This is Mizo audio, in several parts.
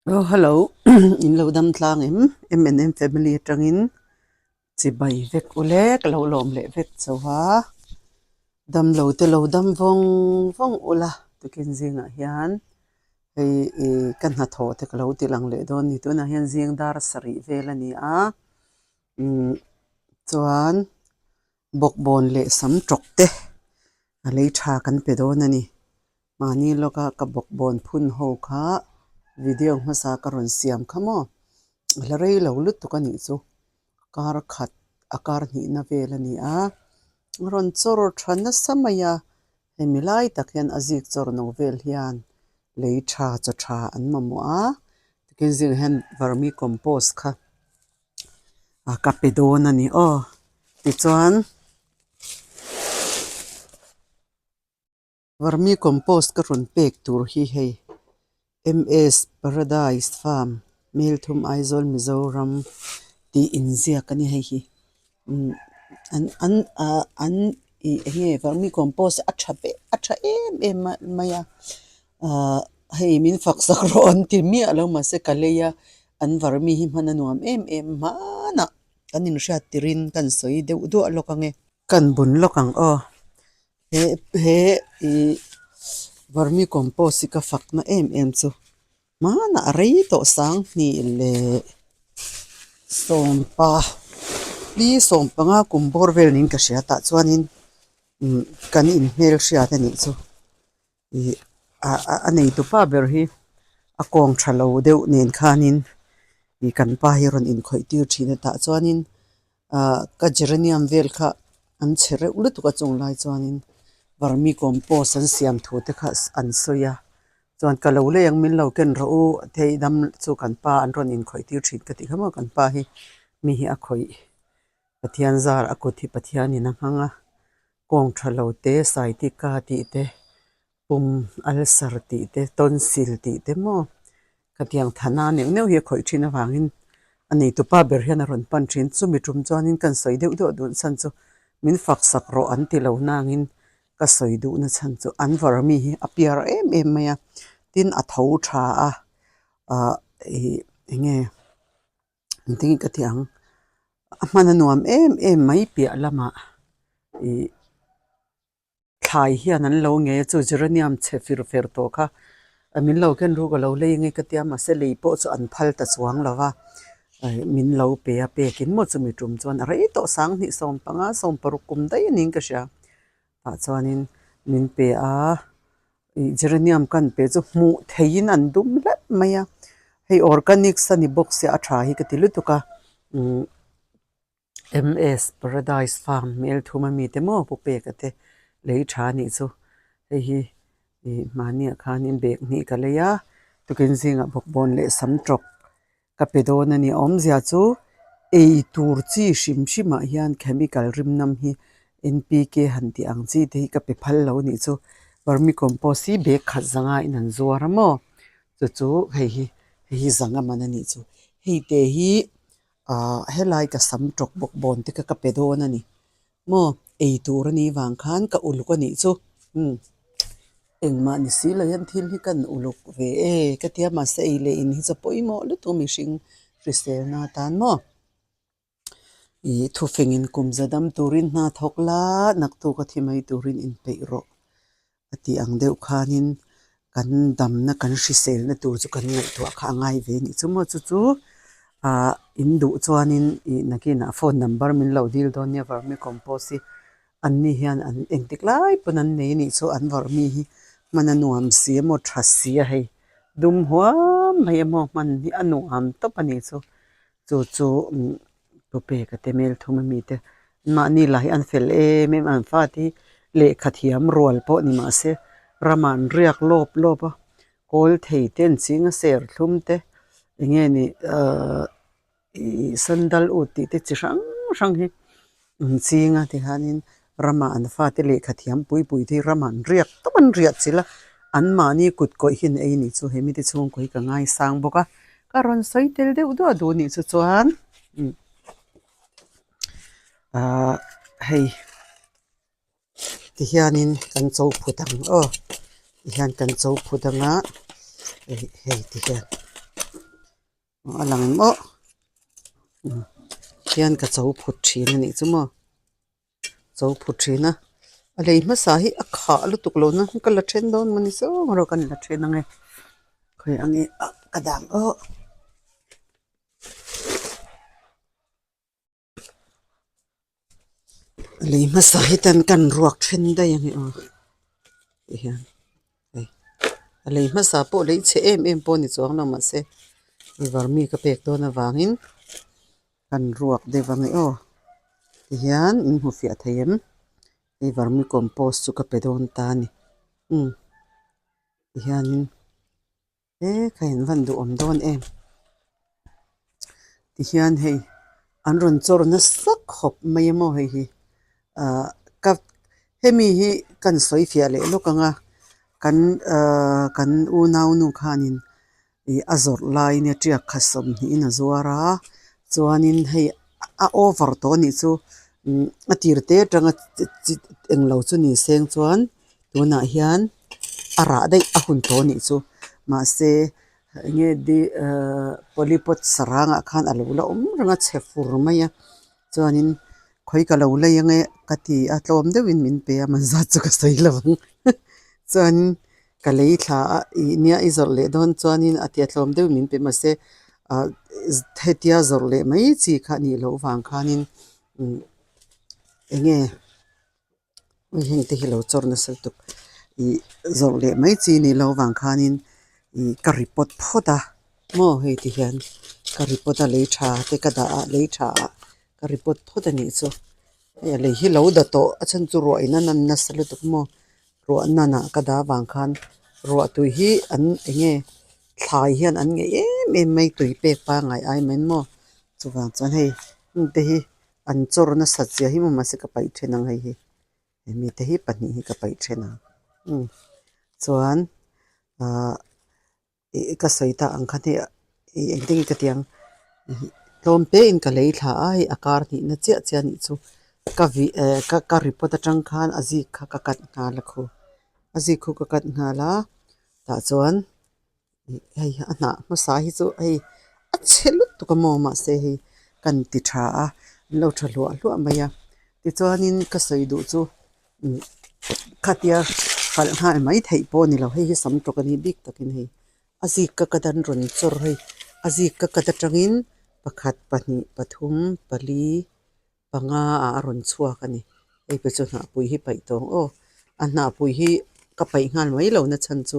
Aw hello in lo dam tlang em M&M family atangin chibai vek u le ka lo lawm leh vek chauh a damlo te lo dam vawng vawng ula tukin zingah hian hei ih ka hnathawh te ka lo ti lang leh dawn a ni tunah hian zing dar sarih vel a ni a umm chuan bawkbawn leh sam tawk te a lei tha kan pe dawn a ni. Mahni lawka ka bawkbawn phun ho kha video hmasa ka rawn siam kha maw? A la rei lo lutuk a nih chu. Kar khat a kar hnihna vel a ni a, a rawn chawr tha nasa mai a, hemi lai tak hian a zik chawr no vel hian lei tha chaw tha an mamawh a, tikin zingah hian vermi compost kha a ka pe dawn a ni aw. Tichuan. Vermi compost ka rawn pek tur hi hei MS Paradise Farm Melthum Aizawl Mizoram tih inziak a ni hei hi umm an an ah an ih eng nge vermi compost a tha ve a tha em em mai a ahh hei min fak sak rawh an ti miah lo mahse ka lei a an vermi hi hman a nuam em em hmanah kan inhriat tirhin kan sawi deuh duah lawk ang e. Kan bun lawk ang aw. He he ih vermi compost hi ka fakna em em chu hmanah a rei tawh sang hnih leh sawmpa li sawmpanga kum bawr vel niin ka hria tah chuanin umm kan inhmelhriat a nih chu. Ih a neitu pa ber hi a kawng tha lo deuh nen khanin ih kan pa hi a rawn inkhawih tir thin a tah chuanin ah ka geranium vel kha an chhe reuh lutuk a chung lai chuanin vermi compost an siam thu te kha an sawi a chuan ka lo lei ang min lo ken rawh u thei dam chu kan pa an rawn inkhawih tir thin ka tih kha maw kan pa hi mi hi a khawih Pathian zar a kut hi Pathianin a hmang a. Kawng tha lo te, saitika tih te, pum ulcer tih te, tonsil tih te maw khatiang thana neuh neuh hi a khawih thin avangin a neitupa ber hian a rawn pan thin. Chumi tum chuanin kan sawi deuh deuh duh chhan chu min fak sak rawh an ti lo nangin ka sawi duhna chhan chu an var mi hi a piar em em mai a, tin a tho tha a, ah ih eng nge. Engtin ka ti ang a hman a nuam em em mai piah lamah ih thlai hian an lo ngei a chu geranium chhe fir fer tawh kha min lo ken ruk a lo lei nge ka tia mahse lei pawh chu an phal ta chuang lo va min lo pe a pekin maw chumi tum chuan a rei tawh sanghnih sawmpanga sawmparuk kum daih a niin ka hria tah chuanin min pe a. Ih geranium kan pe chu hmuh theihin an dum hlep mai a hei organics a ni bawk sia a tha hi ka ti lutuk a umm M_S paradise farm hmel thum ami te maw pu peka te lei tha a nih chu hei hi ih mahniah khanin bag hnih ka lei a tukin zingah bawkbawn leh sam tawk. Ka pe dawn a ni. Awmzia chu ei tur chi hrim hrimah hian chemical rim nam hi NPK han tih ang chi te hi ka pe phal lo nih chu. Vermicompost hi bag khat zanga in an zuar a maw? Chu chu hei hi hei hi zanga man a nih chu. Hei te hi ah helai ka sam tawk bawk bawn te kha ka pe dawn a ni. Maw ei tur a nih vang khan ka uluk a nih chu umm engmah ni si lo hian thil hi kan uluk ve e ka tia mahse ei leh in hi chu pawimawh lutuk mihring hriselna atan maw ih thufengin kum za dam turin hna thawk la naktuk a thi mai turin inpeih rawh. A tih ang deuh khanin kan damna kan hriselna tur chu kan ngaihtuah kha a ngai ve anih chu maw chu chu ah in duh chuanin ih nakinah phone number min lo dil dawn nia vermi compost hi an ni hian an engtik lai pawn an nei anih chu an vermi hi hman a nuam si a maw tha si a hei dum huam mai a maw hman hi a nuam tawp anih chu chu chu umm. Pu peka te hmel thum ami te mahni lah hi an fel em em a an fate hi lehkha thiam rual pawh ni mahse ramah an riak lawp lawp a kawl thei te an ching a ser thlum te eng nge ni ahh ih sandal ut tih te chi hrang hrang hi an ching a tikhanin ramah an fate lehkha thiam pui pui te hi ramah an riak tawp an riah chilh a anmahni kut kawih hi an ei anih chu he mite chhungkaw hi ka ngaisang bawk a. Ka rawn sawi tel deuh duah duh anih chu chuan ahh hei tihianin kan cho phut ang aw tihian kan cho phut ang a hei tihian. A lang em aw hian ka cho phut thin a nih chu maw cho phut thin a a lei hmasa hi a khah lutuk lo na ka la then dawn mawni zawng erawh kan la then ang e khawi ang e ah ka dang aw. Lei hmasa hi tan kan ruak then daih a ni aw tihian hei a lei hmasa pawh lei chhe em em pawh a ni chuang lo mahse vermi ka pek dawn avangin kan ruak deuh ang e aw tihian in hmu fiah thei em hei vermi compost chu ka pe dawn ta a ni umm tihianin. He kha in van duhawm dawn em tihian hei an rawn chawr nasa khawp mai a maw hei hi ahh ka hemi hi kan sawi fiah leh lawk ang a kan ahh kan unau nu khanin ih a zawrh laiin a tiak kha sawmhnihin a zuar a chuanin hei a over tawh a nih chu umm a tir te atanga chi englo chu ni seng chuan. Tunah hian a rah daih a hun tawh a nih chu mahse enge di ahh polypot sarangah khan a lo la awm reng a chhe fur mai a chuanin khawi ka lo lei ange ka ti a tlawm deuhin min pe a man zat chu ka sawi lo ang chuanin ka lei thla a ih nia i zawrh leh dawn chuanin a tia tlawm deuhin min pe mahse ah hetia zawrh leh mai chi kha a nih loh vang khanin umm enge. Heng te hi lo chawr nasa lutuk ih zawrh leh mai chi nih loh avang khanin ih ka report phawt a maw hei ti hian ka report a lei tha te ka dah a lei tha ah ka report phawt a nih chu hei a lei hi lo da tawh a chhan chu ruah in a nan nasa lutuk maw ruah nan ah ka dah avang khan ruah tui hi an eng nge thlai hian an ngeih em em mai tui pek pangngai ai mai maw chuvang chuan hei heng te hi. An chawr nasat zia hi maw mahse ka paih then ang hei hi hemi te hi pahnih hi ka paih then ang umm chuan ahh ih ka sawi tak ang khan hei ih engtin nge ka tih ang tlawm te in ka lei thla a hei a kar hnih na chiah chiah a nih chu ka vih eh ka report atang khan a zik kha ka cut nghal a khu a zik khu ka cut nghal a tah chuan. Hei a hnah hmasa hi chu hei a chhe lutuk a maw mahse hei kan ti tha a an lo tha hluah hluah mai a tichuanin ka sawi duh chu umm khatia hralh nghal mai theih pawh a ni lo hei hi sam tawk a ni bik takin hei a zik ka cut an rawn chawr hei a zik ka cut atangin pakhat pahnih pathum pali panga ah a rawn chhuak a ni hei pawh chu hnahpui hi paih tawng aw a hnahpui hi ka paih nghal mai lo na chhan chu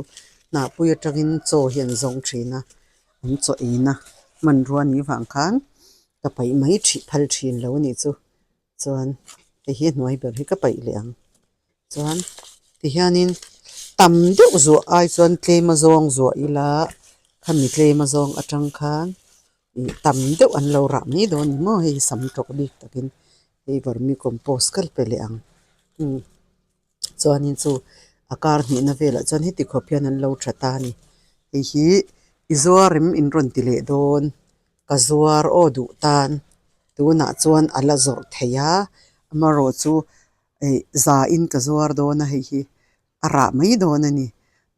hnahpui atangin chaw hi an zawng thin a an chaw eina hmanrua ni vang khan ka paih mai thih phal thin lo a nih chu chuan hei hi a hnuai ber hi ka paih leh ang chuan tihianin tam deuh zuah ai chuan tlem a zawng zuah ila khami tlem a zawng atang khan. Ih tam deuh an lo rah mai dawn ni maw hei sam tawk bik takin hei vermicompost ka pe leh ang umm chuanin chu a kar hnihna velah chuan heti khawp hian an lo tha ta a ni hei hi i zuar em in rawn ti leh dawn ka zuar aw duh tan tunah chuan a la zawrh thei a amaherawh chu ih za in ka zuar dawn a hei hi. A rah mai dawn a ni.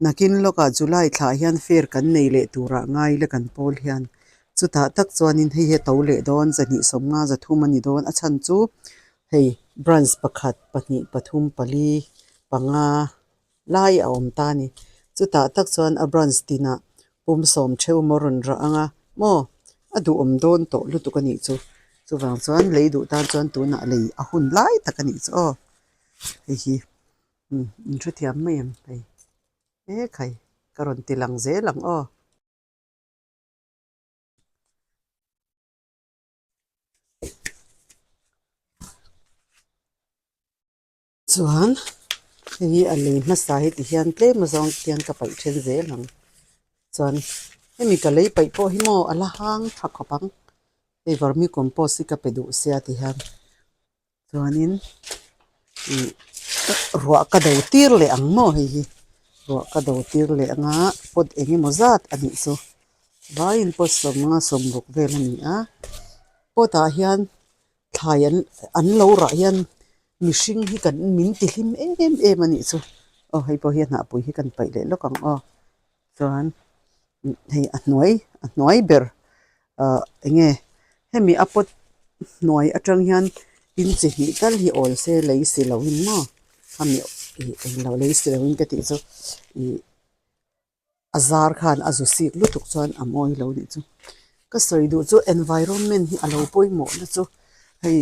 Nakin lawkah July thlah hian fair kan nei leh turah ngai ila kan pawl hian. Chutah tak chuanin hei hi a to leh dawn, zahnih sawmnga zathum a ni dawn. A chhan chu hei branch pakhat, pahnih, pathum, pali, panga lai a awm ta a ni. Chutah tak chuan a branch tinah pum sawm theuh maw rawn rah ang a maw a duhawm dawn tawh lutuk a nih chu. Chuvang chuan lei duh tan chuan tunah lei a hun lai tak a nih chu aw hei hi. Umm in hrethiam mai ang hei he khai ka rawn ti lang zel ang aw. Chuan hei hi a lei hmasa hi ti hian tlem azawng hian ka paih then zel ang chuan hemi ka lei paih pawh hi maw a la hang tha khawp ang hei vermicompost hi ka pe duh sia ti hian. Chuanin ih ruah ka do tir leh ang maw hei hi ruah ka do tir leh anga pot eng emaw zat a nih chu vaiin pot sawmnga sawmruk vel a ni a pot ah hian thlai an an lo rah hian mihring hi kan min ti hlim em em a nih chu aw hei pawh hi a hnahpui hi kan paih leh lawk ang aw chuan hei a hnuai a hnuai ber. Ahh eng nge hemi a pot hnuai atang hian inchi hnih tal hi awl se lei si lo in maw khami ih englo lei si lo in ka tih chu ih a zar khan a zu sik lutuk chuan a mawi lo nih chu. Ka sawi duh chu environment hi a lo pawimawh na chu hei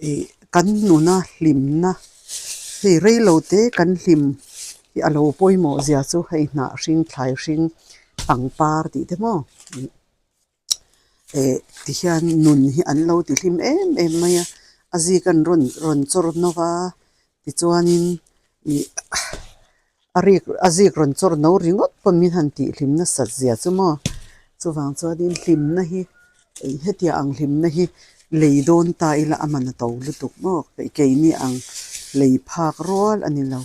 ih kan nuna hlimna hei reilo te kan hlim hi a lo pawimawh zia chu hei hnah hring thlai hring pangpar tih te maw ih eh tihian nun hi an lo ti hlim em em mai a a zik an rawn rawn chawr no va tichuanin ih a rik a zik rawn chawr no ringawt pawn min han tih hlim nasat zia chu maw chuvang chuanin hlimna hi ih hetiang ang hlimna hi lei dawn ta ila a man a to lutuk maw keini ang lei phak rual a ni lo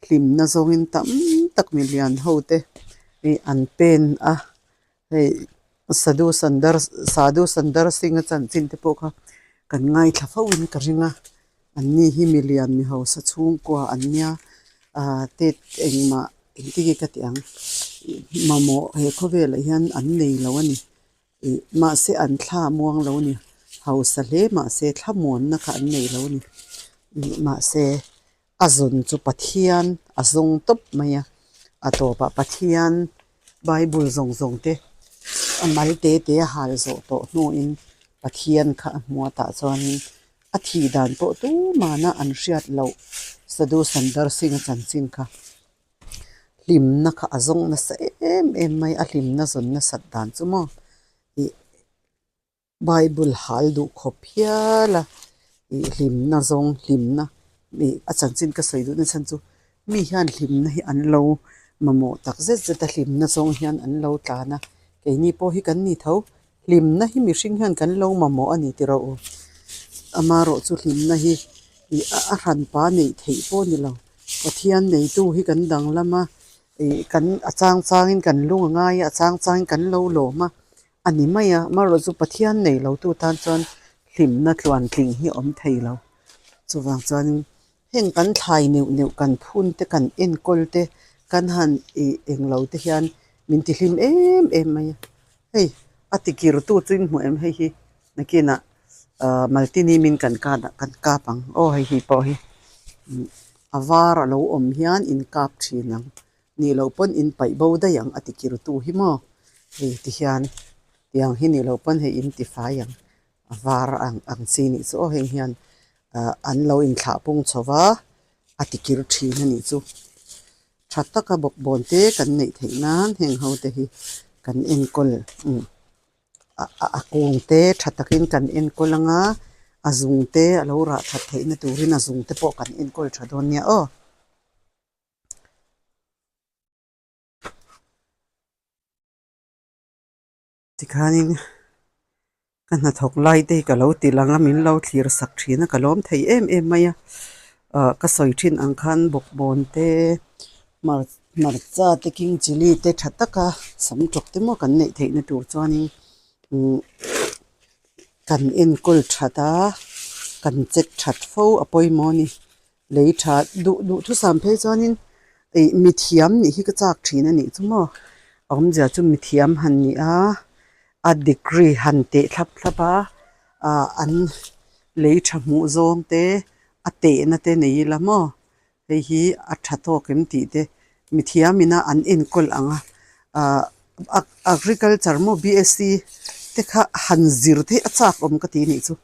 hlimna zawngin tam tak milian ho te ih an pen a. Hei Sadhu Sundar Sadhu Sundar Singh a chanchin te pawh kha kan ngaithla fo in ka ring a an ni hi milian mi hausa chhungkua an nia ah te engmah engtin nge ka tih ang mamawh he khawvelah hian an nei lo a ni ih mahse an thla muang lo a ni hausa hle mahse thlamuanna kha an nei lo a ni ih mahse a zawn chu Pathian a zawng tawp mai a a tawpah Pathian Bible zawng zawng te a mal te te a hal zawh tawh hnuin Pathian kha a hmu a tah chuanin a thih dan pawh tumahna an hriat loh Sadhu Sundar Singh a chanchin kha hlimna kha a zawng nasa em em mai a hlimna zawn nasat dan chu maw ih. Bible hal duh khawp hial a ih hlimna zawng hlimna ih a chanchin ka sawi duh na chhan chu mi hian hlimna hi an lo mamawh tak zet zet a hlimna zawng hian an lo tlan a keini pawh hi kan ni tho hlimna hi mihring hian kan lo mamawh a ni tih rawh u amaherawh chu hlimna hi ih a hranpa neih theih pawh a ni lo Pathian neitu hi kan danglam a ih kan a chang changin kan lung a ngai a a chang changin kan lo lawm a. A ni mai a, amaherawh chu Pathian nei lo tu tan chuan hlimna tluan tling hi a awm thei lo. Chuvang chuanin heng kan thlai neuh neuh kan phun te kan enkawl te kan han ih eng lo te hian min ti hlim em em mai a. Hei a ti kir tu chu in hmuh em hei hi nakinah ah maltinimin kan kan kap ang aw hei hi pawh hi a var a lo awm hian in kap thin ang. Nih loh pawn in paih bo daih ang a ti kir tu hi maw hei ti hian tiang hi nih loh pawn hei in ti fai ang a var ang ang chi nih chu aw heng hian ah an lo inthlah pung chho va a ti kir thin a nih chu tha taka bawkbawn te kan neih theih nan heng ho te hi kan enkawl umm a kung te tha takin kan enkawl anga a zung te a lo rah that theih na turin a zung te pawh kan enkawl tha dawn nia aw. Tikhanin ka hnathawk lai te hi ka lo ti lang a min lo thlir sak thin a ka lawm thei em em mai a ah ka sawi thin ang khan bawkbawn te hmarcha te king chilli te tha taka sam tawk te maw kan neih theih na tur chuanin umm kan enkawl that a kan check that fo a pawimawh a ni. Lei tha duh duh thusam phei chuanin ih mithiam nih hi ka chak thin a nih chu maw a awmzia chu mithiam han ni a a degree han teh thlap thlap a ah an lei tha hmuh zawng te a tehna te nei ila maw hei hi a tha tawk em tih te mithiam ina an enkawl ang a ah agriculture maw BSc te kha han zir theih a chak awm ka ti nih chu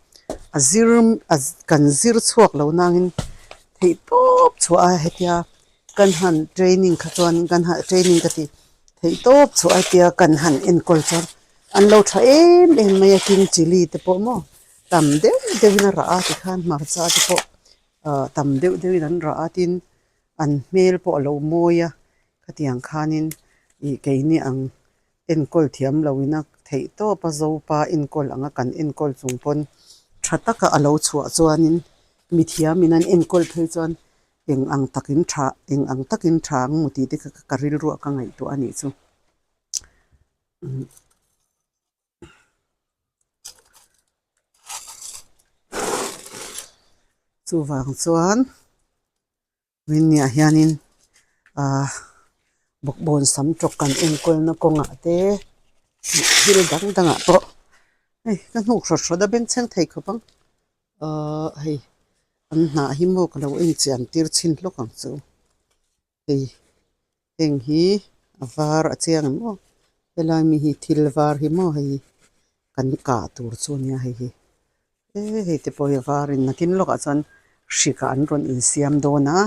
a zir kan zir chhuak lo nangin theih tawp chhuah a hetia kan han training kha chuan kan han training ka ti theih tawp chhuah a hetia kan han enkawl chuan an lo tha em em mai a king chilli te pawh maw tam deuh deuhin a rah a tikhan hmarcha te pawh ah tam deuh deuhin an rah a tin an hmel pawh a lo mawi a khatiang khanin ih keini ang enkawl thiam lo ina theih tawp a zopa enkawl anga kan enkawl chung pawn tha taka a lo chhuah chuanin mithiam in an enkawl phei chuan eng ang takin tha eng ang takin tha ang maw tih te kha ka rilruah ka ngaihtuah a nih chu. Chuvang chuan Rinniah hianin ahh bawkbawn sam tawk kan enkawlna kawngah te thil dang dangah pawh. Hei ka hnuk hrawt hrawt a bengchheng thei khawp ang ahh hei an hnah hi maw ka lo enchian tir chhin hlawk ang chu hei heng hi a var a chiang em aw helai mi hi thil var hi maw hei kan kah tur chu a nia hei hi e hei te pawh hi a varin nakin lawkah chuan hrikah an rawn insiam dawn a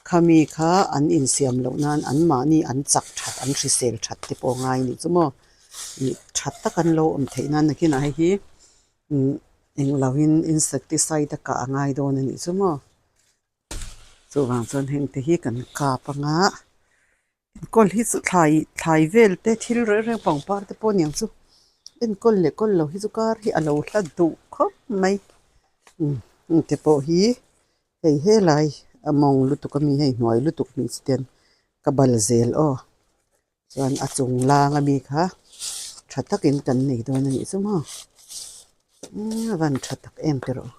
khami kha an insiam loh nan anmahni an chak that an hrisel that te pawh a ngai a nih chu maw ih tha tak an lo awm theih nan nakinah hei hi umm englo in insecticide a kah a ngai dawn a nih chu maw chuvang chuan heng te hi kan kap anga enkawl hi chu thlai thlai vel te thil reng reng pangpar te pawh aniang chu enkawl leh kawl lo hi chu kar hi a lo hla duh khawp mai umm heng te pawh hi hei helai a mawng lutuk ami hei hnuai lutuk nih chu ten ka bal zel aw. Chuan a chung lang ami kha tha takin kan nei dawn a nih chu maw umm a van tha tak em te rawh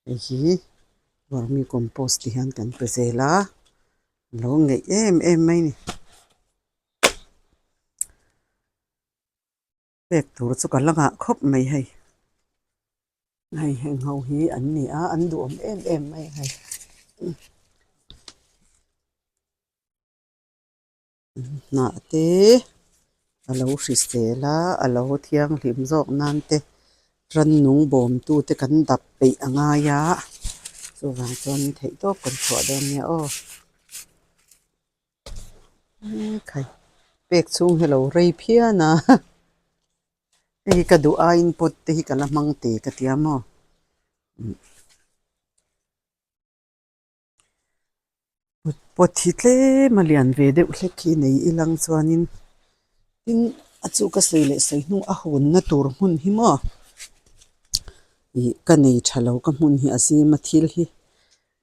hei hi vermi compost ti hian kan pe zel a lo ngeih em em mai a ni. Pek tur chu ka la nghah khawp mai hei hei heng ho hi an ni a an duhawm em em mai a hei. Hnah te a lo hrisel a a lo thianghlim zawk nan te rannung bawm tu te kan dap peih a ngai a chuvang chuan theih tawp kan chhuah dawn nia aw ekhai pek chhung hi a lo rei phian a hei ka duh aiin pot te hi ka la hmang te ka tia maw. Pot hi tlem a lian ve deuh hlek hi nei ilang chuanin tin a chu ka sawi leh sawi hnu a hawnna tur hmun hi maw ih ka nei tha lo ka hmun hi a zim a thil hi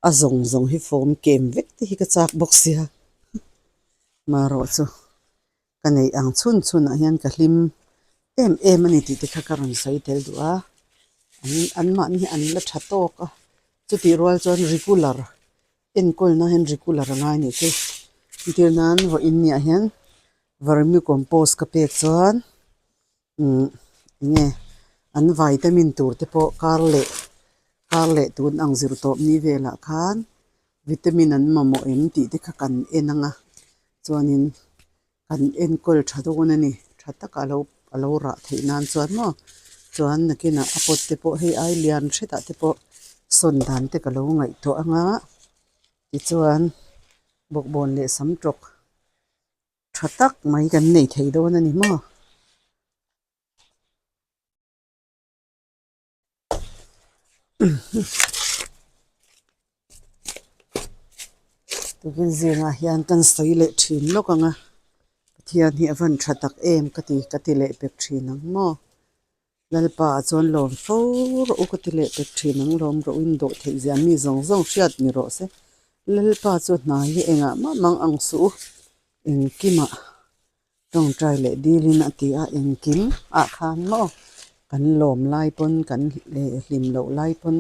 a zawng zawng hi fawm kem vek te hi ka chak bawk sia marawh chu ka neih ang chhun chhunah hian ka hlim em em a ni tih te kha ka rawn sawi tel duh a an anmahni hi an la tha tawk a chutih rual chuan regular enkawlna hian regular a ngai nih chu entir nan vawiin niah hian vermi compost ka pek chuan umm enge an vitamin tur te pawh kar leh kar leh tun ang zir tawp ni velah khan vitamin an mamawh em tih te kha kan en ang a chuanin kan enkawl tha dawn a ni tha taka alo alo rah theih nan chuan maw chuan nakinah a pot te pawh hei ai lian hretah te pawh sawn dan te ka lo ngaihtuah ang a tichuan bawkbawn leh sam tawk tha tak mai kan nei thei dawn a ni maw. Tukin zingah hian kan sawi leh thin lawk ang a Pathian hi a van tha tak em ka ti ka ti leh pek thin ang maw Lalpa ah chuan lawm fo rawh u ka ti leh pek thin ang lawm rawh u in dawh theih zia mi zawng zawng hriat ni rawh se Lalpa chu hna hi engah mah mang ang suh u engkimah Tawngtai leh dilin a ti a, engkim ah khan maw kan lawm lai pawn kan hlim loh lai pawn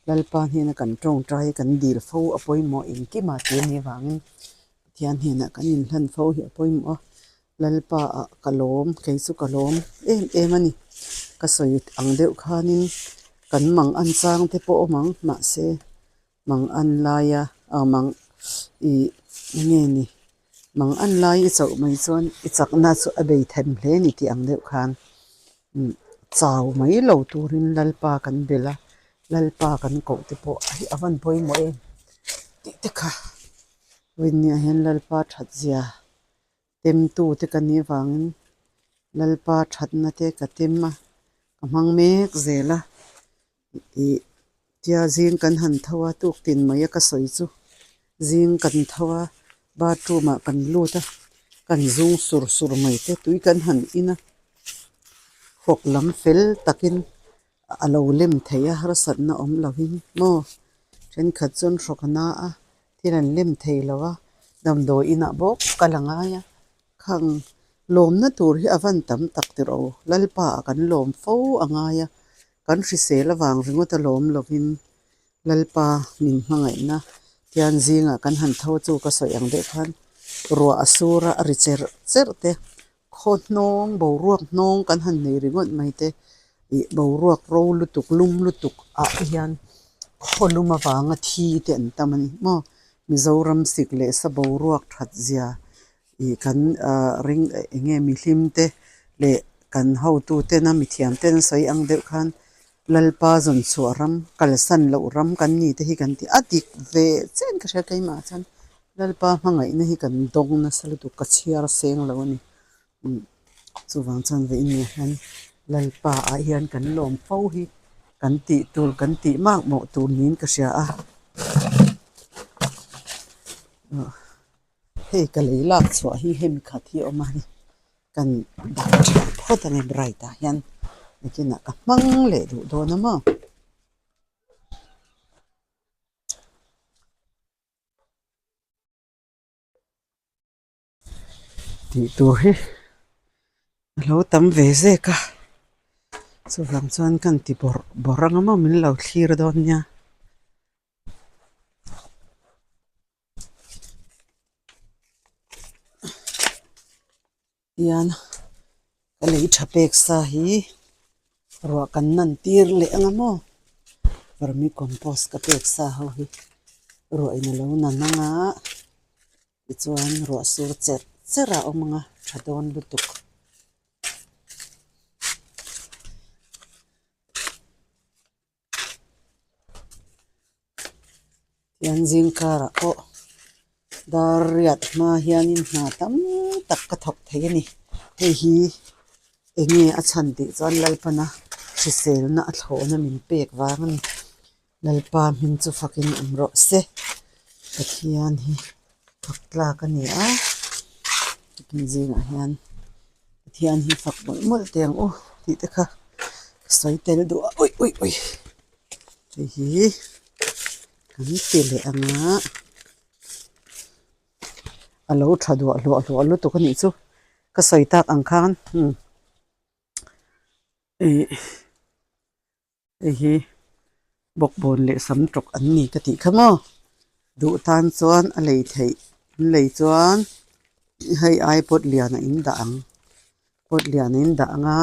Lalpa hnena kan tawngtai kan dil fo a pawimawh engkima ti a nih avangin Pathian hnenah kan inhlan fo hi a pawimawh a, Lalpa ah ka lawm kei chu ka lawm em em a ni. Ka sawi ang deuh khanin kan mang an chang te pawh awm ang mahse mang an laia ah mang ih enge ni Mang an lai i chauh mai chuan i chakna chu a bei them hle ni tih ang deuh khan chau mai lo turin Lalpa kan belh a, Lalpa kan koh te pawh hi a van pawimawh em tih te kha Rinniah hian Lalpa that zia temtu te ka nih avangin Lalpa thatna te ka tem a, ka hmang mek zel a. Ih tia zing kan han tho a tuk tin mai a ka sawi chu zing kan tho a bathroom ah kan lut a kan zung sur sur mai te tui kan han in a hawk lam fel takin a lo lem thei a harsatna awm lovin maw thenkhat chuan hrawk a na a thil an lem thei lo a damdawi inah bawk kal a ngai a. Khang lawmna tur hi a van tam tak tirh aw, Lalpa ah kan lawm fo a ngai a, kan hrisel avang ringawt a lawm lovin Lalpa min hmangaihna tian zingah kan han tho chu ka sawi ang deuh khan ruah a sur a, a ri cherh cherh te, khaw hnawng boruak hnawng kan han nei ringawt mai te. Ih boruak ro lutuk lum lutuk ah hian khaw lum avanga thi te an tam a ni maw Mizoram sik leh sa boruak that zia ih kan ah ring eng nge mihlim te leh kan hotu tena mithiam ten an sawi ang deuh khan Lalpa zawn chhuah ram kalsan loh ram kan ni te hi kan ti a dik ve chian ka hria keimah chuan Lalpa hmangaihna hi kan dawng nasa lutuk ka chhiar seng lo a ni. Chuvang chuan ve in nih hian Lalpa ah hian kan lawm fo hi kan tih tur kan tih mak mawh tur niin ka hria a hei ka lei lak chhuah hi hemi khat hi a awm a ni kan dah tha phawt a ni bright ah hian nakinah ka hmang leh duh dawn a maw. Tih tur hi a lo tam ve zek a chuvang chuan kan ti bawrh bawrh ang a maw min lo thlir dawn nia. Tihian ka lei tha pek sa hi ruah kan nan tir leh ang a maw vermicompost ka pek sa ho hi ruah in a lo nan ang a tichuan ruah sur cherh cherh a awm ang a tha dawn lutuk. Tihian zingkarah pawh dar riat hma hianin hna tam tak ka thawk thei a ni. Hei hi eng nge a chhan tih chuan Lalpana hriselna a thlawhna min pek vang a ni. Lalpa hming chu fakin awm rawh se. Pathian hi fak tlak a ni a, tin zingah hian Pathian hi fak mawlh mawlh teh ang u tih te kha ka sawi tel duh a ui ui ui hei hi kan ti leh ang a a lo tha duah hluah hluah lutuk a nih chu ka sawi tak ang khan umm ih. Hei hi bawkbawn leh sam tawk an ni ka tih kha maw duh tan chuan a lei theih an lei chuan hei ai pawt lian a in dah ang pawt lian a in dah ang a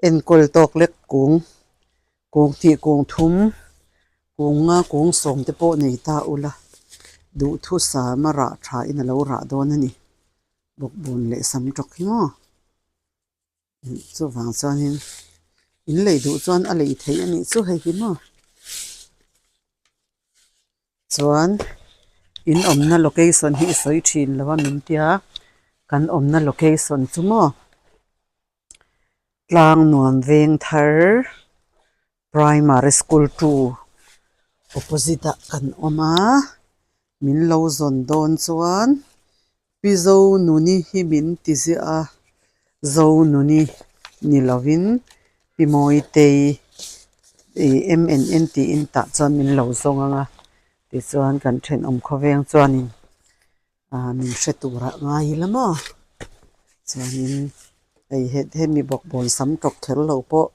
enkawl tawk lek kung kung tih kung thum kung nga kung sawm te pawh nei ta ula duhthusam a rah tha in a lo rah dawn a ni bawkbawn leh sam tawk hi maw. Chuvang chuanin in lei duh chuan a lei theih a nih chu hei hi maw chuan in awmna location hi i sawi thin lo a min tia kan awmna location chu maw tlang nuam veng thar primary school two opposite ah kan awm a min lo zawn dawn chuan. Pi Zonuni hi min ti ziah a, Zonuni ni lovin Pi Mawitei ih MNN tiin tah chuan min lo zawng ang a, tichuan kan thenawm khawveng chuanin ah min hre turah ngai ila maw chuanin hei hemi bawkbawn sam tawk kher lo pawh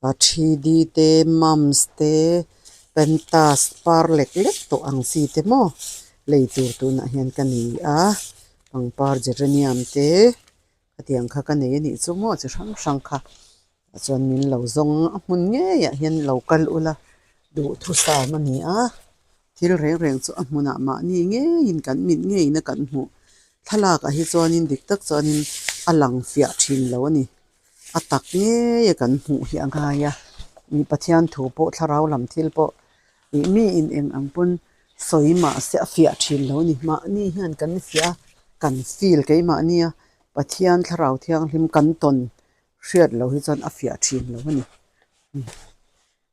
a 3D te mums te pentas par lek lek tawh ang chi te maw lei tur tunah hian ka nei a pangpar geranium te khatiang kha ka nei a nih chu maw chi hrang hrang kha tah chuan min lo zawng a hmun ngeiah hian lo kal ula duhthusam a ni a thil reng reng chu a hmunah mahni ngeiin kan mit ngeiin a kan hmuh thlalak ah hi chuanin dik tak chuanin a lang fiah thin lo a ni. A tak ngei a kan hmuh hi a ngai a, mi Pathian thu pawh thlarau lam thil pawh ih mi in eng ang pawn sawi mah se a fiah thin lo a ni. Mahni hian kan fiah a, kan feel keimahni a Pathian thlarau thianghlim kan tawn hriat loh hi chuan a fiah thin lo a ni.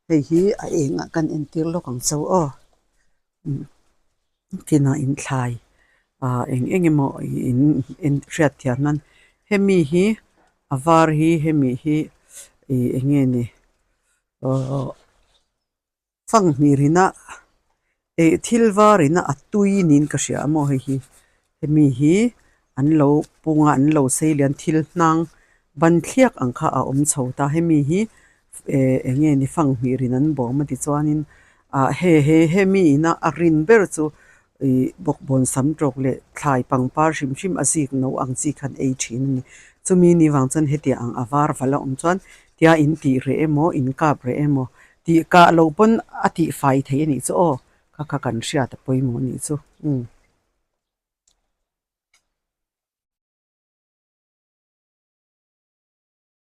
Hei hi a engah kan entir lawk ang cho aw. Kinah inthlai ah eng eng emaw in in hriat thiam nan hemi hi a var hi hemi hi ih eng nge ni aww fanghmir ina ih thil var ina a tui niin ka hria a maw hei hi hemi hi an lo pung a an lo sei lian thil hnang ban thliak ang kha a awm chho ta hemi hi eh eng nge ni fanghmir in an bawm a tichuanin ah he he hemi ina a rin ber chu ih bawkbawn sam tawk leh thlai pangpar hrim hrim a zik no ang chi khan ei thin a ni chumi ni vang chuan hetiang ang a var val a awm chuan. Tia in tih reh emaw in kap reh emaw tih kah loh pawn a tih fai theih a nih chu aw kha kha kan hriat a pawimawh a nih chu umm.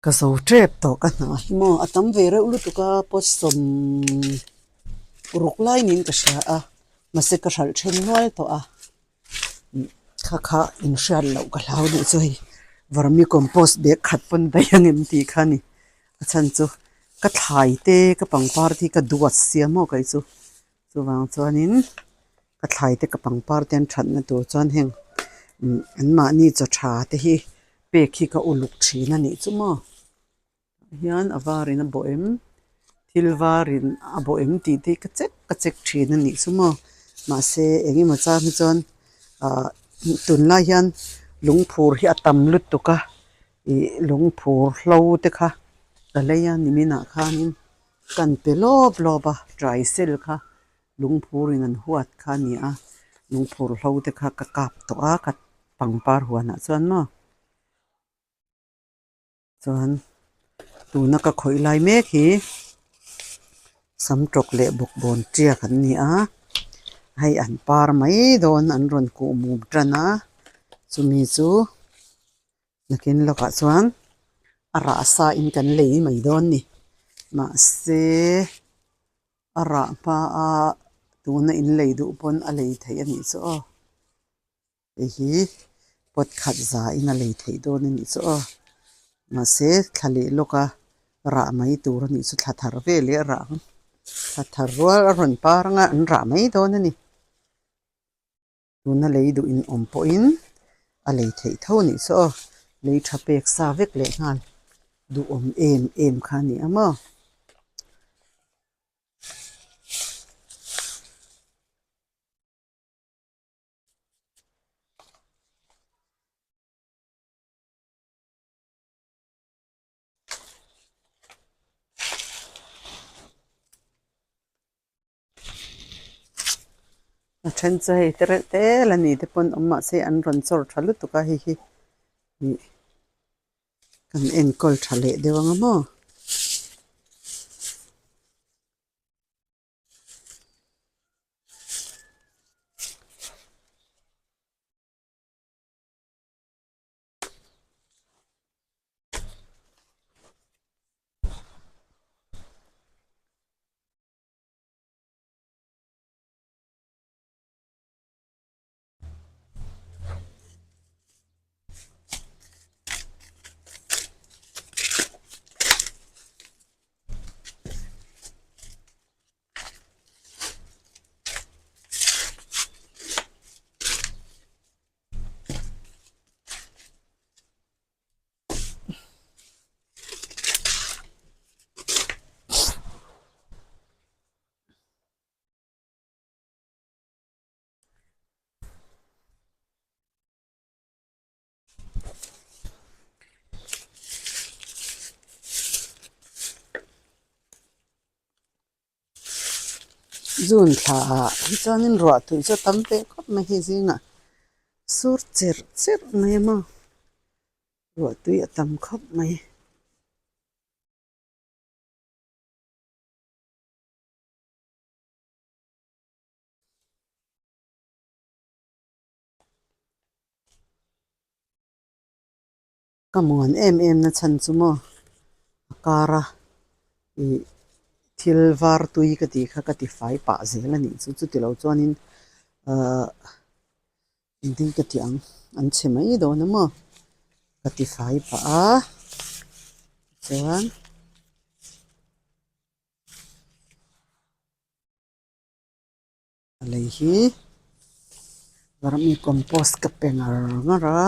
Ka zo tep tawh ka hna hi maw a tam ve reuh lutuk a pot sawm ruk lai niin ka hria a mahse ka hralh then nual tawh a kha kha inhriat loh ka hlau duh chu hei vermi compost bag khat pawn daih ang em tih kha a ni a chhan chu ka thlai te ka pangpar te hi ka duat sia maw kei chu. Chuvang chuanin ka thlai te ka pangpar te an thatna tur chuan heng an mahni chaw tha te hi pek hi ka uluk thin a nih chu maw tah hian a varin a bawh em thil varin a bawh em tih te hi ka check ka check thin a nih chu maw mahse eng emaw chang hi chuan ahh tunlai hian lungphur hi a tam lutuk a ih lungphur hlo te kha ka lei a niminah khanin. Kan pe lawp lawp a, trisel kha lungphurin an huat kha a ni a, lungphur hlo te kha ka kap tawh a ka pangpar huanah chuan maw chuan tuna ka khawih lai mek hi samtawk leh bawkbawn tiak an ni a, hei an par mai dawn an rawn kuh mum tan a, chumi chu. Nakin lawkah chuan a rah sa in kan lei mai dawn ni. Mahse a rah hma a tuna in lei duh pawn a lei theih a nih chu aw. Hei hi pot khat za in a lei theih dawn a nih chu aw. Mahse thla leh lawka rah mai tur a nih chu thla thar veleh a rah ang. Thla thar rual a rawn par anga an rah mai dawn a ni. Tuna lei duh in awm pawhin a lei theih tho a nih chu aw, lei tha pek sa vek leh nghal duhawm em em kha a ni ang maw. A then chu hei te reuh te la ni te pawn awm mahse an rawn chawr tha lutuk a hei hi ih kan enkawl tha leh deuh ang a maw. June thla ah hi chuanin ruah tui chu a tam ve khawp mai hi zingah sur cherh cherh mai a maw ruah tui a tam khawp mai. Ka muan em em na chhan chu maw a kar a ih thil var tui ka tih kha ka ti fai pah zel a nih chu chuti lo chuanin ahh engtin ka ti ang an chhe mai dawn a maw ka ti fai pah a chuan. A lei hi vermi compost ka pe ngar ngar a.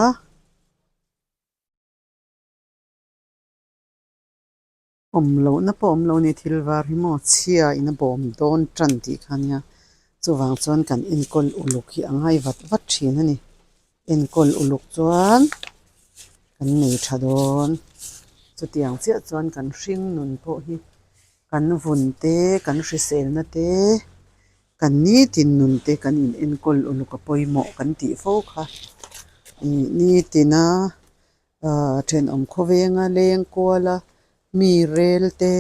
Awm lohna pawh awm lo a ni thil var hi maw chhia in a bawm dawn tan tih kha ania chuvang chuan kan enkawl uluk hi a ngai vat vat thin a ni enkawl uluk chuan kan nei tha dawn chutiang chiah chuan kan hring nun pawh hi. Kan vun te, kan hriselna te, kan nitin nun te kan in enkawl uluk a pawimawh kan tih fo kha. Ih nitina thenawm khawvenga leng kuala Mi rel te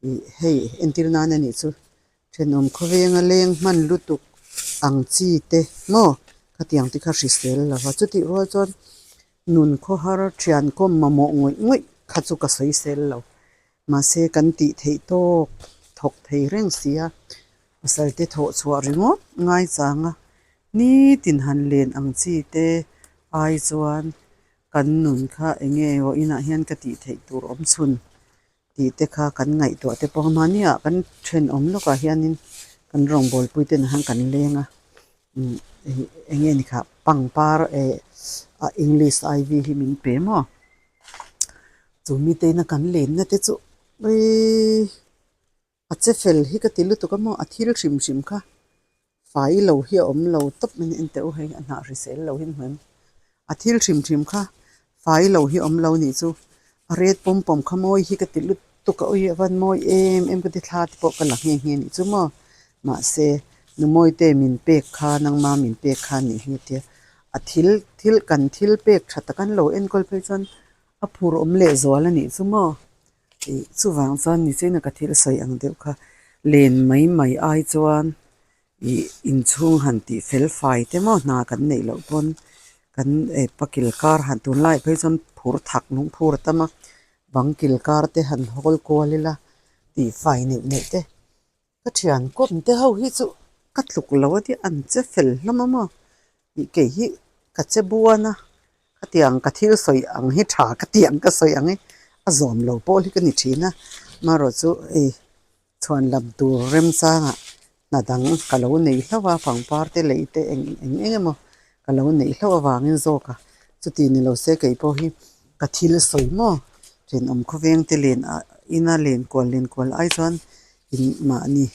ih hei entir nan a nih chu thenawm khawvenga leng hman lutuk ang chi te maw khatiang te kha hrisel lo va chutih rual chuan nun khawhar thian kawm mamawh ngawih ngawih kha chu ka sawi sel lo mahse kan tih theih tawk thawk thei reng si a pasal te thawh chhuah ringawt ngai chang a nitin han len ang chi te ai chuan kan nun kha eng nge aw inah hian ka tih theih tur awm chhun tih te kha kan ngaihtuah te pawh mahni ah kan thenawm lawkah hianin kan rawngbawlpui te nen kan leng a umm eng nge ni kha pangpar eh a english ivy hi min pe maw chu mite ina kan lenna te chu eii. A che fel hi ka ti lutuk a maw a thil hrim hrim kha fai lo hi a awm lo tawp mai a enteh u hei a hnah hrisel lo hi hmuh em a thil hrim hrim kha fai lo hi a awm lo nih chu a red pawm pawm kha mawi hi ka ti lutuk a ui a van mawi em em ka ti thla te pawh ka la nghe nghe nih chu maw mahse nu mawite min pek kha nangma min pek kha nih hi tia a thil thil kan thil pek tha tak an lo enkawl phei chuan a phur awm leh zual a nih chu maw. Ih chuvang chuan nichina ka thil sawi ang deuh kha len mai mai ai chuan ih inchhung han tih fel fai te maw hna kan neih loh pawn kan eh pakil kar han tunlaiah phei chuan phur thak lung phur a tam a bang kil kar te han hawl kual ila tih fai neuh neuh te. Ka thian kawm te ho hi chu ka tluk lo a tia an che fel hlawm a maw tih kei hi ka che buan a khatiang ka thil sawi ang hi tha ka ti ang ka sawi ang hi a zawm lo pawh hi ka ni thin a amaherawh chu hei chhuan lam tur remchangah hna dang ka lo nei hlauh a pangpar te lei te eng eng eng emaw ka lo neih hlauh avangin zawk a chuti ni lo se kei pawh hi ka thil sawi maw thenawm khawveng te len ah ina len kual len kual ai chuan in mahni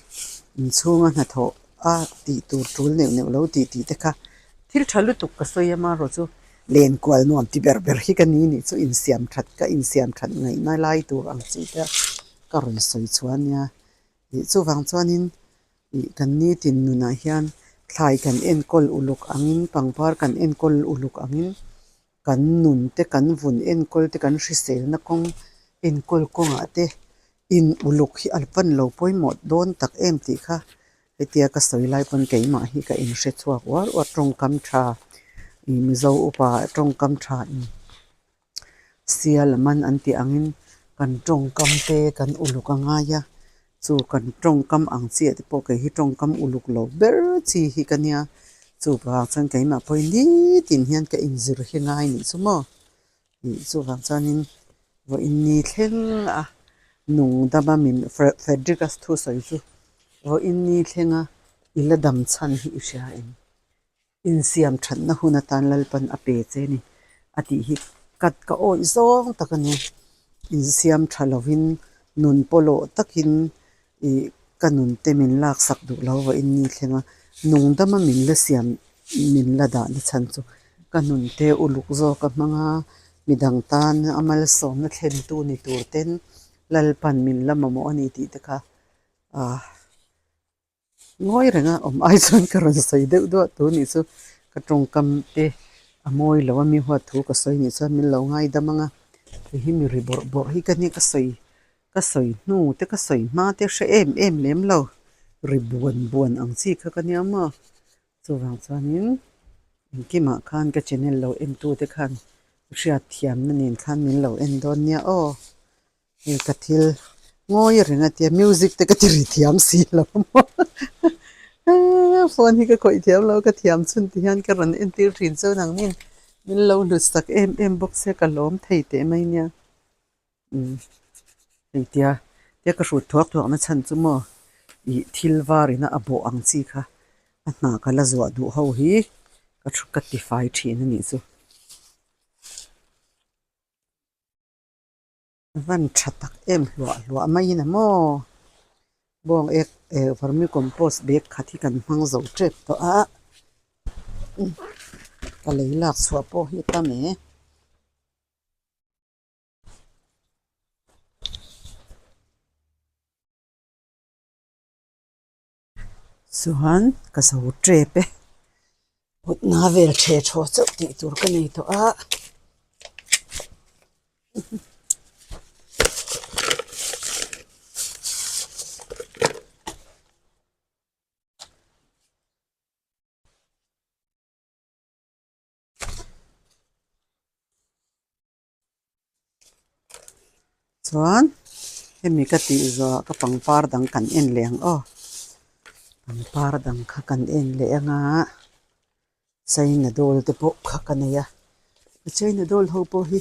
inchhunga hnathawh a tih tur tul neuh neuh lo tih tih te kha thil tha lutuk ka sawi a marawh chu len kual nuam ti ber ber hi ka ni nih chu insiam that ka insiam that ngaihna lai tur ang chi te ka rawn sawi chhuah a nia ih chuvang chuanin ih kan nitin nunah hian thlai kan enkawl uluk angin pangpar kan enkawl uluk angin. Kan nun te kan vun enkawl te kan hriselna kawng enkawl kawngah te in uluk hi a van lo pawimawh dawn tak em tih kha hetia ka sawi lai pawn keimah hi ka inhre chhuak uar uar tawngkam tha ih mizo upa tawngkam tha in sial a man an tih angin kan tawngkam te kan uluk a ngai a chu kan tawngkam ang chiah te pawh kei hi tawngkam uluk lo ber chi hi ka nia chuvang chuan keimah pawhin nitin hian ka inzir hi ngai nih chu maw ih chuvang chuanin vawiin ni thleng a nung dama min Frederick-a thu sawi chu vawiin ni thlenga i la dam chhan hi i hria em? Insiam thatna hun atan Lalpan a pe che ni a tih hi ka ka awih zawng tak a ni. Insiam tha lovin nun pawlawh takin ih ka nun te min laksak duh lo vawiin ni thleng a, nung dama min la siam min la dahna chhan chu ka nun te uluk zawk a hmang a, midang tan a malsawmna thlentu ni tur ten Lalpan min la mamawh a ni tih te kha ah. Ngawi reng a awm ai chuan ka rawn sawi deuh duah tu nih chu ka tawngkam te a mawi lo a mi huat thu ka sawi nih chuan min lo ngaidam ang a hei hi mi ri bawrh bawrh hi ka nia ka sawi ka sawi hnu te ka sawi hma te hre em em lem lo ri buan buan ang chi kha ka nia maw chuvang chuanin engkimah khan ka channel lo en tu te khan hriatthiamna nen khan min lo en dawn nia aw. Hei ka thil ngawi reng a tia music te ka ti ri thiam si lo maw phone hi ka khawih thiam lo ka thiam chhun ti hian ka rawn entir thin chuan ang min min lo hlut sak em em bawk sia ka lawm thei teh mai nia umm hei tia tia ka hrut thuak thuak na chhan chu maw ih thil var ina a bawh ang chi kha a hnah ka la zuah duh ho hi ka thu ka tifai thin a nih chu. Van tha tak em hluah hluah maiin a maw bawng ek eh vermicompost bag khat hi kan hmang zo tep tawh a ka lei lak chhuah pawh hi tam e. Chuan ka zo tep e mutna vel the thaw chauh tih tur ka nei tawh a. Chuan hemi ka tih zawhah ka pangpar dang kan en leh ang aw. Pangpar dang kha kan en leh anga china doll te pawh kha ka nei a. China doll ho pawh hi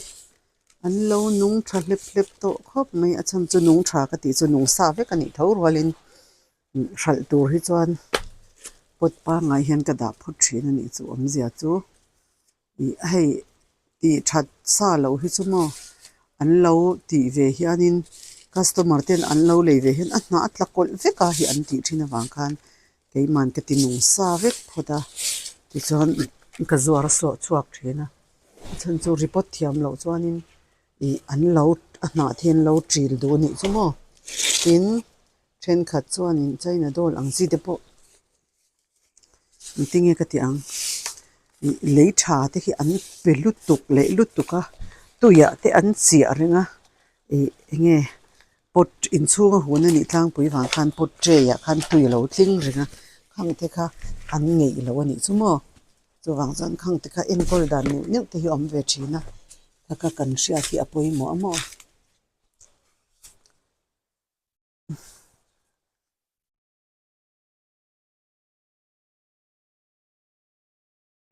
an lo nung tha hlep hlep tawh khawp mai a chhan chu nung tha ka tih chu nung sa vek a nih tho rualin hralh tur hi chuan pot pangngai hian ka dah phawt thin a nih chu awmzia chu. Ih hei tih that sa loh hi chu maw an lo tih ve hianin customer ten an lo lei ve hian a hnah a tla kawlh vek a hi an tih thin avang khan keimahni ka ti nung sa vek phawt a tichuan ka zuar a sawh chhuak thin a a chhan chu report thiam loh chuanin ih an lo a hnah te hi an lo ṭil duh a nih chu maw tin thenkhat chuanin china doll ang chi te pawh. Engtin nge ka tih ang ih lei tha te hi an pe lutuk leh lutuk a tuiah te an chiah reng a ih eng nge pot inchhung a hun a nih tlangpui vang khan pot tray ah khan tui a lo tling reng a khang te kha an ngeih loh a nih chu maw chuvang chuan khang te kha enkawl dan neuh neuh te hi a awm ve thin a taka kan hriat hi a pawimawh a maw.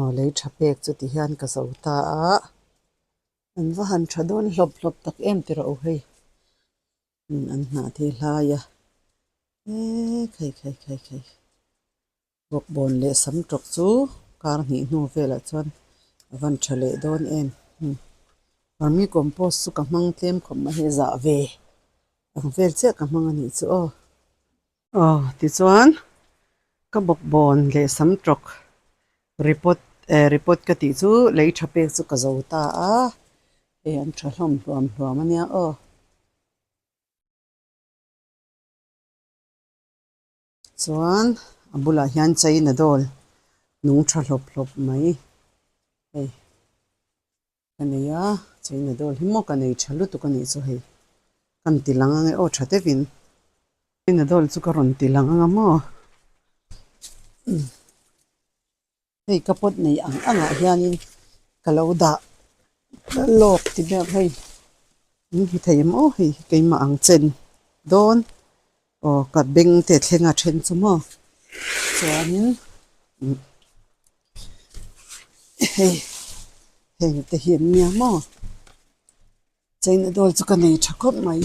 Aw lei tha pek chu ti hian ka zo ta a, an va han tha dawn hlawp hlawp tak em ti rawh u hei an hnah te hi hlai a eee khai khai khai khai bawkbawn leh sam tawk chu kar hnih hnu velah chuan a van tha leh dawn em vermi compost chu ka hmang tlem khawp mai hei zah ve ang vel chiah ka hmang a nih chu aw. Aw tichuan ka bawkbawn leh sam tawk report eh report ka tih chu lei tha pek chu ka zo ta a hei an tha hlawm hluam hluam a nia aw. Chuan a bulah hian china doll nung tha hlawp hlawp mai hei ka nei a china doll hi maw ka nei tha lutuk a nih chu hei ka ni ti lang ang e aw tha deuhin china doll chu ka rawn ti lang ang a maw hei ka pot nei ang ang ah hianin ka lo dah lawk ti ber hei in hmu thei em aw hei keimah ang chen dawn aw ka beng te thleng a then chu maw chuanin hei heng te hi an nia maw china doll chu ka nei tha khawp mai.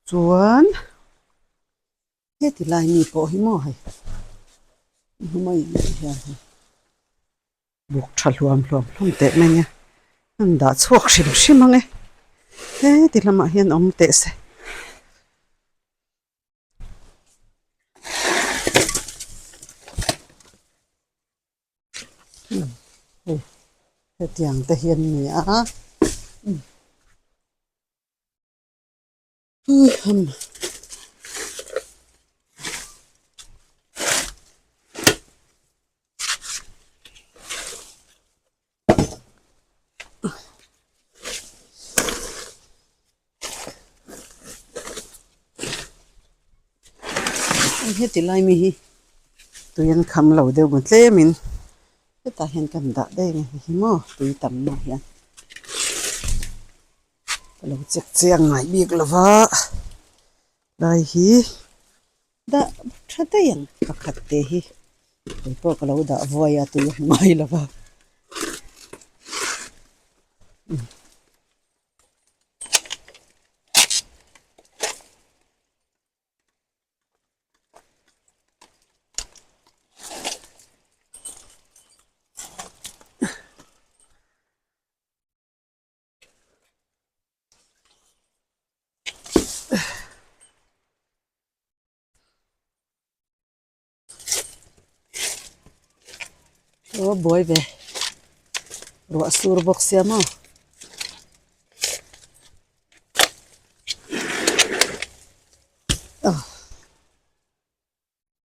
Chuan heti lai mi pawh hi maw hei hmai hian hei buk tha hluam hluam hlawm teh mai a an dah chhuak hrim hrim ang e heti lamah hian awm teh se. Hei hetiang te hi an ni a Heti lai mi hi tui an kham lo deuh maw tlemin hetah hian kan dah daih ang hei hi maw tui tam hma hian ka lo chek chiang ngai bik lo va lai hi dah tha daih ang pakhat te hi keipawh ka lo dah vuai a tui a hmu ngai lo va. Aw buai ve ruah sur bawk sia maw aw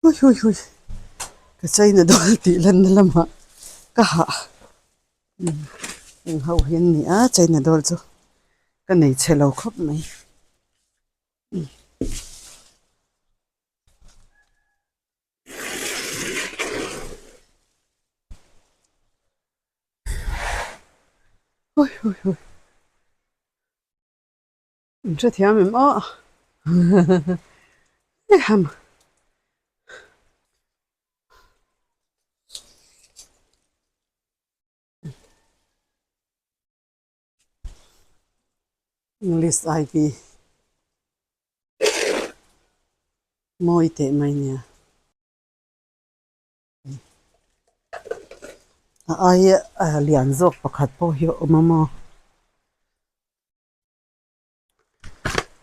hui hui hui ka china dawn tih lanna lamah ka hah eng ho hi an ni a china dawl chu ka nei chhe lo khawp mai. Hui hui hui. In hrethiam em aw. Ehem. English IV mawi teh mai nia. A aia lian zawk pakhat pawh hi a awm a maw?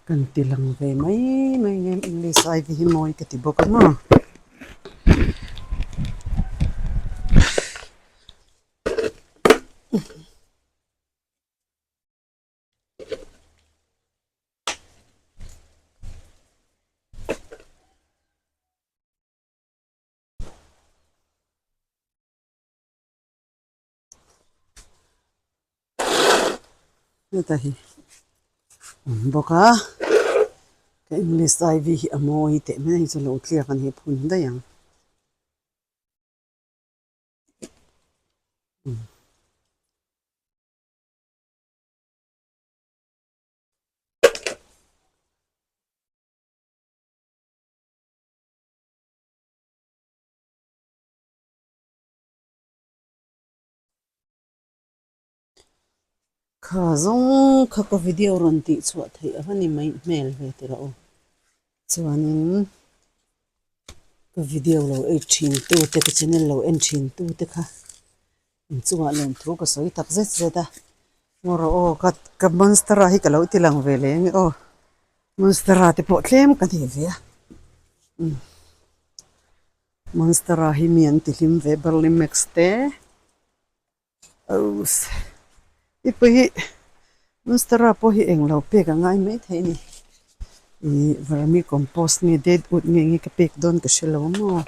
Kan ti lang ve mai mai nge English IV hi mawi ka ti bawk a maw? Heta hi awm bawk a ka english IV hi a mawi teh mai a hei chu lo tliak a ni phun daih ang. Kha zawng kha ka video rawn tih chhuah theih a va ni mai hmel ve tih rawh u. Chuanin ka video lo ei thin tu te ka channel lo en thin tu te kha inchungah lawmthu ka sawi tak zet zet a. Ngaw rawh aw ka ka monstera hi ka lo ti lang ve leh ang e aw. Monstera te pawh tlem ka nei ve a umm monstera hi mi an ti hlim ve barley max te i pawh hi monstera pawh hi englo pek a ngai mai thei a ni ih vermi compost nge dead wood nge nge ka pek dawn ka hrelo a maw.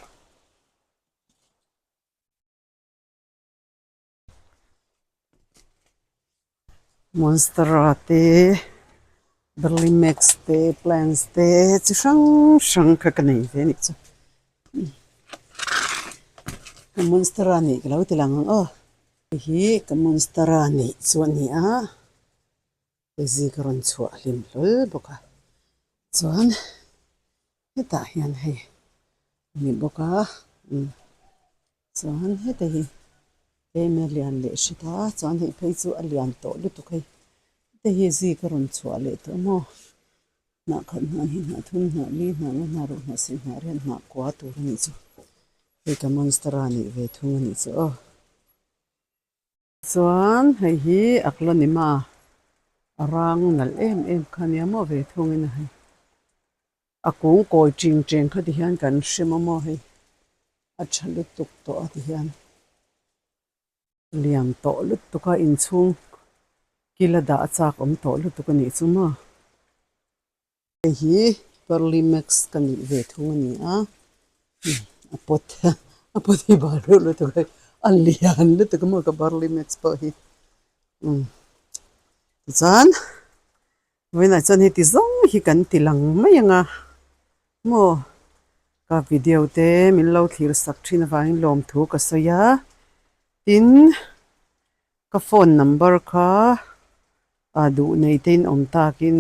Monstera te Berlimax te plants te chi hrang hrang kha ka nei ve a nih chu ka monstera nih ka lo ti lang ang aw hei hi ka monstera nih chu a ni a hei zika rawn chhuah hlim hlawl bawk a chuan hetah hian hei a ni bawk a umm. Chuan heta hi tlem a lian leh hret a chuan hei phei chu a lian tawh lutuk hei heta hi zik a rawn chhuah leh tawh maw hnah khat hnah hnih hnah thum hnah li hnah nga hnah ruh hnah sih hnah riat hnah kua tur a nih chu hei ka monstera nih ve thung a nih chu aw. Chuan hei hi Aklonima a rang nalh em em kha nia maw ve thungin a hei a kung kawi ching cheng kha ti hian kan hre maw maw hei a tha lutuk tawh a ti hian lian tawh lutuk a inchhung kila dah a chak awm tawh lutuk a nih chu maw. Hei hi Pearly Max ka nih ve thung a ni a, a pot a pot hi bal reuh lutuk a, a lian lutuk a maw ka Pearly Max pawh hi umm tichuan vawiinah chuan heti zawng hi kan ti lang mai ang a maw ka video te min lo thlir sak thin avangin lawmthu ka sawi a, tin ka phone number kha. A duh nei te in awm takin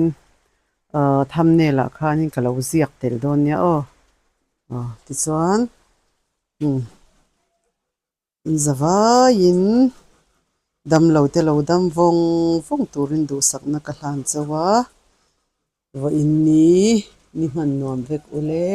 ahh thumbnail ah khanin ka lo ziak tel dawn nia aw aw tichuan umm in za vaiin damlo te lo dam vawng vawng turin duhsakna ka hlan chauh a vawiin ni ni hman nuam vek ule.